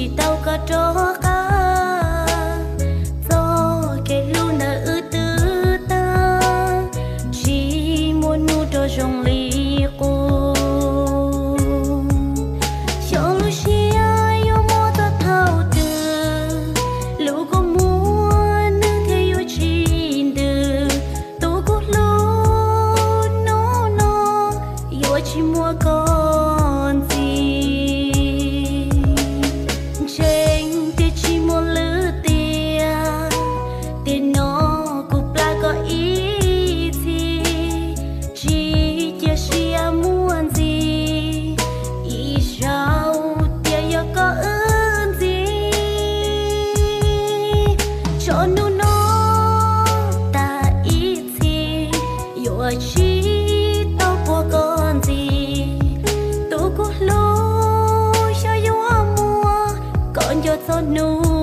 tsis tau koj rov qab. Txoj kev hlub ntawm wb twb tag, tsis muaj hnub rov zoo li qub. Xyov lub siab yuav muaj txog thaum twg, lub kua muag nws thiaj yuav tsis ntws. Tus kuv hlub, hnub no yuav tsis muaj koj ntxiv. Ntseeg tias tsis muaj lwm tiam, tiam no kuv plab koj ib txhis. Tsis cia siab muaj ntxiv, ib zaug tias yog koj wb ntxiv. Tso hnub no tas ib txhis, yuav tsis tau puag koj ntxiv. Tus kuv hlub, xyov yuav muaj koj nco txog hnub